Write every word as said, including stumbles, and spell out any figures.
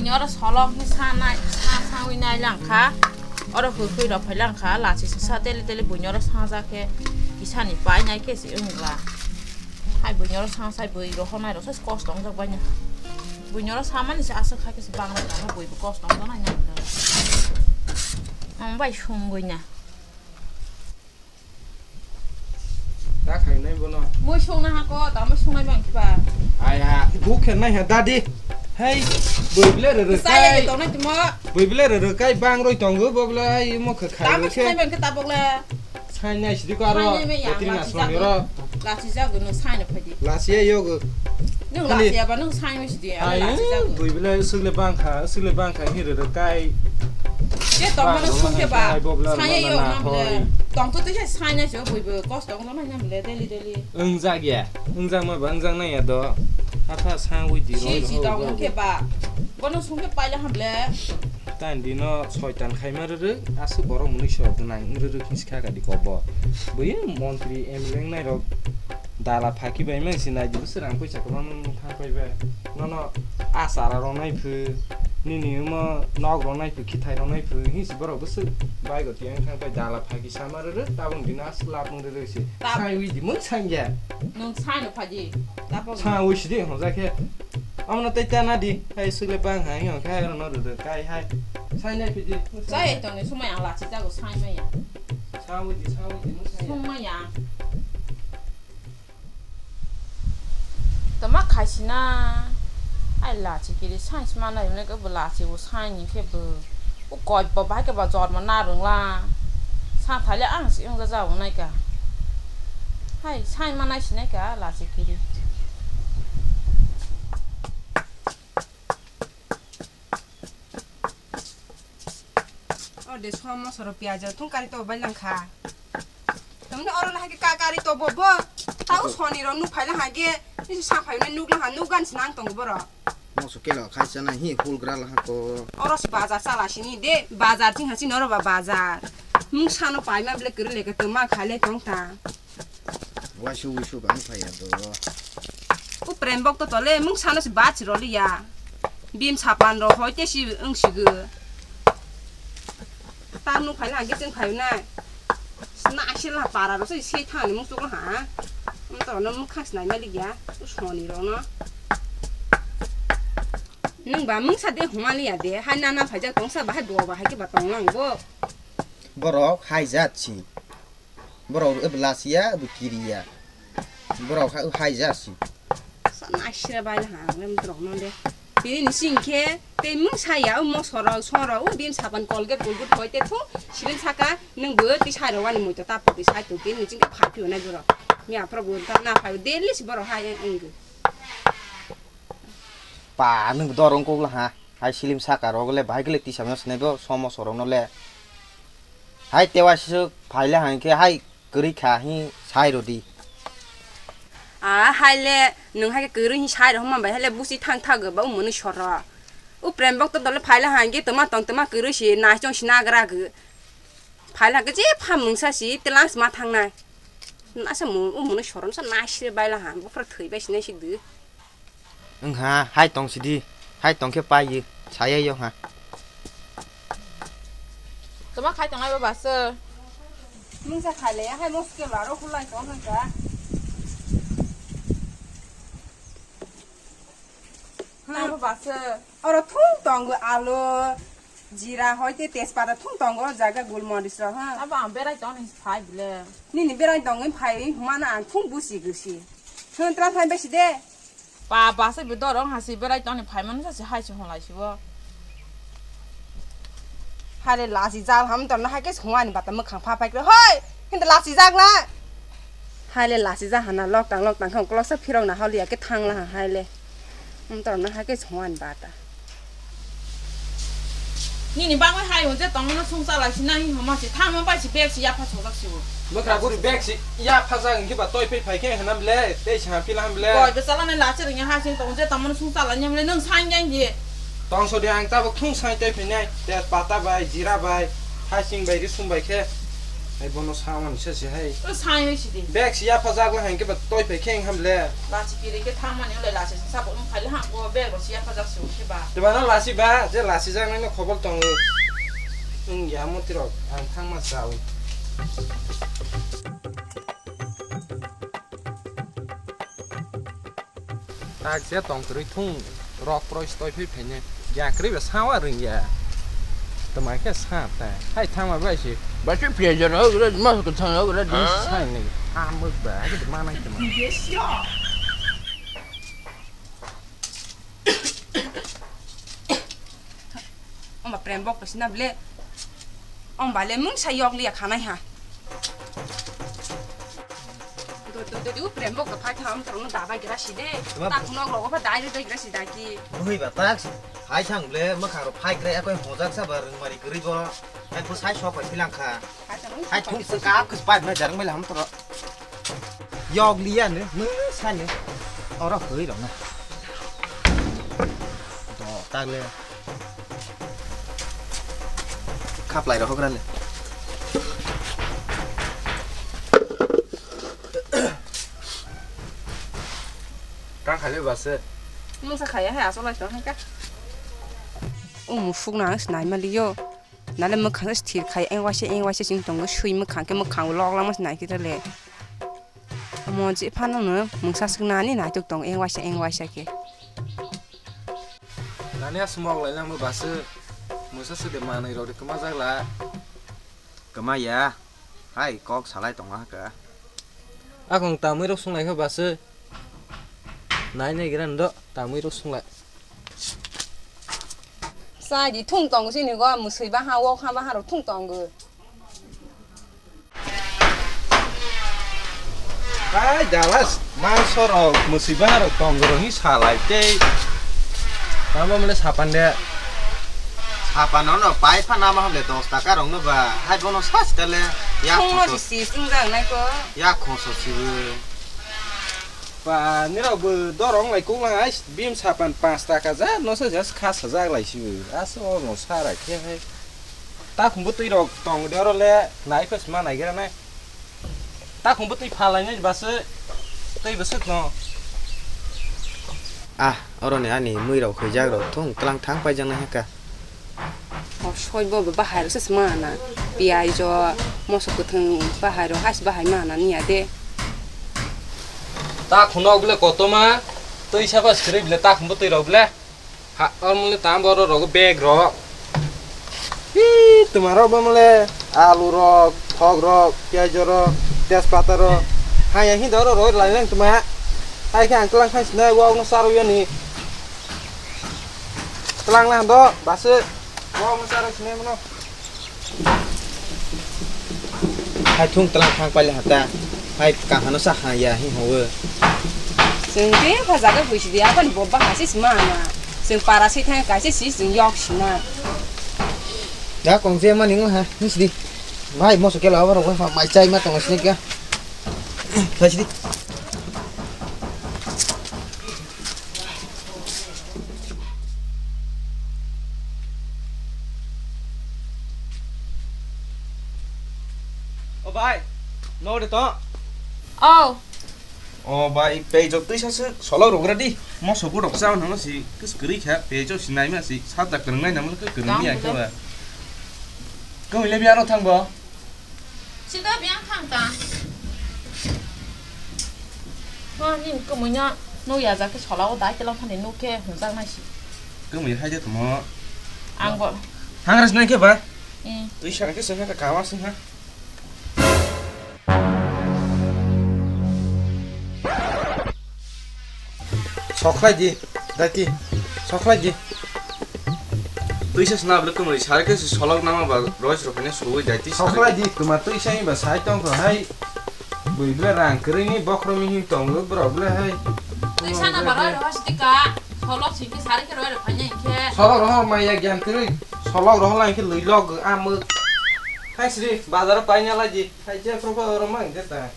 Oro solok ni sa nai, sa sawi nai lang kha. Oro hurkhui rok phai lang kha, lachi sisa tele tele buino oro saja khe kisani pai nai khe se wngla. Hai buino oro sa sai bui rohor nai rok se kosto wng jak bai na. Buino oro samani se aswk kha khe se bang bai na, bui bo kosto wng jak nai na. Ang bai sungwi na. Ta khainai bono. Mui songna ha ko, ta mui songnai bang kiba. Aya, buk khe nai ha dadi. Hei, bui bile re re Saya kai. Ni tongnai timo. Bui bile re re kai bang roi tongo, bo bile ai mo khe khai Ta mui khe. Songnai bang ke ta bokle. Sai nai sidi ko aro. Sai nai me ya, Katrina lachi soni jago. Ro. Lachi jago no sai no phadi. Lachi ya yogo. Nung Hali. Lachi ya ba nung sai no sidi. Ai, Lachi jago. Bui bile sile bang kha, sile bang kha hi re re kai. Je tongmano sungke ba, saya yo na bole. Tongto tisa saya se bui bo kosto wngno nai na bole daily daily. Wngjak ya, wngjak ma ba wngjak nai ya do. Apha sangwi di. Si si tong ke ba. Bono sungke paila ha bole. Tan dino soitan khaima rwrwk, aswk borok mwnwi sok gwnang wng rwrwk hinsi kha kadi kok bo. Bui montri M L A wngnai rok dala phaki bai mang si nai di bwswk rang poisa kwbangma thang pai bai. Nono achara rok nai phu, nini omo nok rok nai phu, khithai rok nai phu, hinsi borok bwswk bai go tiyang thang pai dala phaki sama rwrwk, tabung dino aswk lab wng rwrwk si. Tab- Sai wi di mung sangya. Nung sai no phaji. Tabung. Sa wi si di hwnjak khe. Omono tei ta na di, hai sile bang hai, hwnka hai, oro no rwrwk kai hai. Sai nai phidi. Sai tongni sumai ang lachi jago, sai maya. Sawi di, sawi di, no sai ya. Sung maya. Tama khaisina. Ai lachi kiri sai sima nai, ne ko lachi bo sai ni khe bo. U koi bo bai ke ba jormo na rwngla. Sa thale ang si wngja jago nai ka. Hai, sai ma nai sinai ka, lachi kiri. O de, somo soro piyaj thung kari to bai lang kha. Tamni oro lahai ka kari to bo bo. Tau soni ro nuk phai la hage. Ni sa phai ne nuk la ha nuk gan sinang tong boro. Moso kelo khai chana hi hul gra la ha ko. Oro si bazar chala sini de, bazar thing ha sini oro ba bazar. Mung sano pai ma ble kiri le ka to ma khai le tong ta. Wasu wisu bang phai ya do. U prem bok to tole mung sano si bat si roli ya. Bim sapan ro hoi te si wng si gu. Ta nuk phai na hage chwng phai na. Na asil ha para ro se se thani mung suk ha. Um to no mung khas nai malik ya. U soni ro no. Nung ba mung sa de huma li ya de. Hai na na phai ja tong sa ba hai bo ba hai ke ba tong lang bo. Borok hai jat si. Borok ebo lasiya, ebo kiriya. Borok ha-, hai jasi. Sana asira bai ha, rem trok no de. Tini ni singke, te mung saya, o mosoro, soro, o bim sapan Colgate, Colgate hoi te thu, siling saka, nung bo ti sai ro wani moi to tap ti sai to, tini ni singke phai phi nai borok. Mi apro bo ta na phai, daily si borok hai eng eng. Pa, nung dorong kok la ha. Hai silim saka rok le bahai kele tisa mano sinai bo, somo sorok no le. Hai tewa sisuk phai le hang khe hai kwrwi kha hi sai rw di. A hai le nwng hai kwrwi hi sai rw hwnma bai hai le busi thang thag ba umuni soro. U prem bok to dole phai le hang khe toma tong toma kwrwi si nai chong si nagra gw. Phai le hang khe je pha mungsa si telang si ma thang nai. Nasa mu umuni soro nasa nai si bai la hang bufra thwi bai si nai si dw. Wngha, hai tong sidi, hai tong khe pai, saya yo ha. Toma khai tongnai bo basa. Mungsa khai le, hai mos ke laro khulai tong wngkha. Nang bo basa. Oro thung tongo alo, jira hoi te tejpata thung tongo, jaga gulmoris rok ha. Abo ang berai tong ni phai bile. Nini berai tong ni phai, humana ang thung busi gusi. Thun tra thai besi de. Pa, basa bi dorong hasi berai toni phaimani sasi hai se honglai sibo. Hare lachi jal ham torno hai ke songani bata mwkhang pha phai kre. Hoi! Hinda lachi jak na. Hai le lachi ja hana lok tang lok tang khang kloksa phirok na holi ya ke thang la ha hai le. Ham torno hai ke songani bata. Nini bagwi hai hwnse tongmano songcha lai si nang hima se thangma bai se bag se yapha sojak se o. Mwkra buri bag se yapha jak hwnkhe ba toi phai phai khe hwnam le tei se ha pila ham le. Boi bwchala nai lachi rwngya ha sing tong je tongmano songcha lai nyam le nwng sang yang di. Tong sodi ang tabuk thung sai toi phinai te pata bai jira bai hasing bai risum bai khe Hai bono samani se se hai. O sai hai sidi. Bag si yapha jak la hai ke ba toi phe kheng ham le. Lachi kiri ke thamani le lachi sa bo um khai le ham ko bag ro si yapha jak su ke ba. Te ba no lachi ba, je lachi jak nai no khobor tong. Ung ya mo tirok ang thang ma sa u. Tak je tong kwrwi thung rok proi stoi phi phaine. Ya kwrwi ba sawa ring ya. Tama khe sa ta. Hai thangma bai si. Ba si pia jana ho gra ma ko thang ho gra di. Sai ni. Amuk ba ke ma nang tama. Oma prem bok to sina ble. Om bale mung sa yok liya khanai ha. Do, do, do, do, prem bok to phai thang, tong no dabai gira si de. Tama ta khunok rogo pha dai dai gira si da ki. Bui ba tak. Hai thang ble ma kharo phai kre akoi hojak sa ba rung mari kri bo. Hai bo sai sok pai silang kha. Hai thang. Hai thung se ka kus pai na jarang bai lam to. Yok liya ne, mung sa ne. Oro hoi ro na. Do tak le. Khaplai rok hokra le. Tang khai le ba se. Mungsa khaya hai asol lai tong hai ka. O musuk na ang snai ma liyo. Nale mwkhang se sthir khai eng waisa eng waisa sing tongo sui mwkhang ke mwkhang lok lama se nai khe le. Mo je phano no mungsa swk nani naitok tong eng waisa eng waisa khe. Nani aswk mok lai nang bo baswk. Mungsa swk de manwi rok de kwma jak la. Kwma ya. Hai kok salai tongo ha ka. Akong tamwi rok sung lai khe baswk. Nai nai gira ndo tamwi rok sung lai. Sai di thung tongo sini go musui ba ha wok ha ba ha rok thung tongo. Hai dalas, mangso rok, mwswi baha rok tong rok ni salai tei. Tamo mole sapan de. Sapan no no pai pha nama hamle dos taka rok no ba, hai bono sas kale. Ya Thung no khoso, si si sung jang nai ko. Ya khoso si. Ba, nirok bo dorong lai kung lang ai, bim sapan panch taka ja, no se just kha sajak lai si bo. Aso no sara khe hai. Ta khumbu twi rok tong de oro le, nai phas ma nai gira nai. Ta khumbu twi phalai nai bwswk, twi bwswk no. Ah, oro ni ani mui rok hwijak rok thung tlang thang paijak nai haka. O soi bo bahai rok se ma na. Piyaj o, moso kwthwng bahai rok hai se bahai ma na niya de. Ta khunok bile kotoma, twi saba skrip le ta khumbu twi rok bile. Ha, oro mole tam boro rogo bag rok. Hi, tuma rok bo mole alu rok, thok rok, piyaj rok, tejpata rok. Haya hi doro roi lai nang tuma. Hai khe ang tlang khai sinai wok no saro yani. Tlang lang do, base wok no saro sinai mano. Hai thung tlang thang paile hata. Hai kahano sa ha ya hi howe. Chwng de pha jaga buisi di apan bo ba hasi sima na. Chwng para si thang kaise si chwng yok sina. Ya kong je mani ngo ha, nis di. Bhai moso kela abo rok mai chai ma tong sini kya. Khai sidi. O bai, no de to. Oh. O bai, pei jok twi sa se solok rok ra di. Mo sobu rok sa nang si, kis kri kha, pei jok si nai ma si, sa tak krang nai nang ke krang ni ai kha ba. Ko ile bi aro thang bo. Sida biang thang ta. Wa ni kumunya no ya ja ke sola o dai ke long phani no ke hunjak nai si. Kumi hai de tamo. Ang bo. Hang ras nai ke ba? Eh. Twi sa ke se ka ka wa sing ha. Sokhlai di, daiti. Sokhlai di. Twisa sna bwle kwmwi sari khe solok nama ba rois rok phane suwi daiti. Sokhlai di, kwma twisa ba sai tong kho hai. Bui bwle rang kwrwi ni bokhro mi hin tong lu bro bwle hai. Twisa na ba roi rok sidi ka. Solok singke sari khe roi rok phane khe. Solok rok maya gyan kwrwi. Solok rok lai khe lui log amuk. Hai sri bazar pai na lai di. Hai je pro pro ro mang de ta.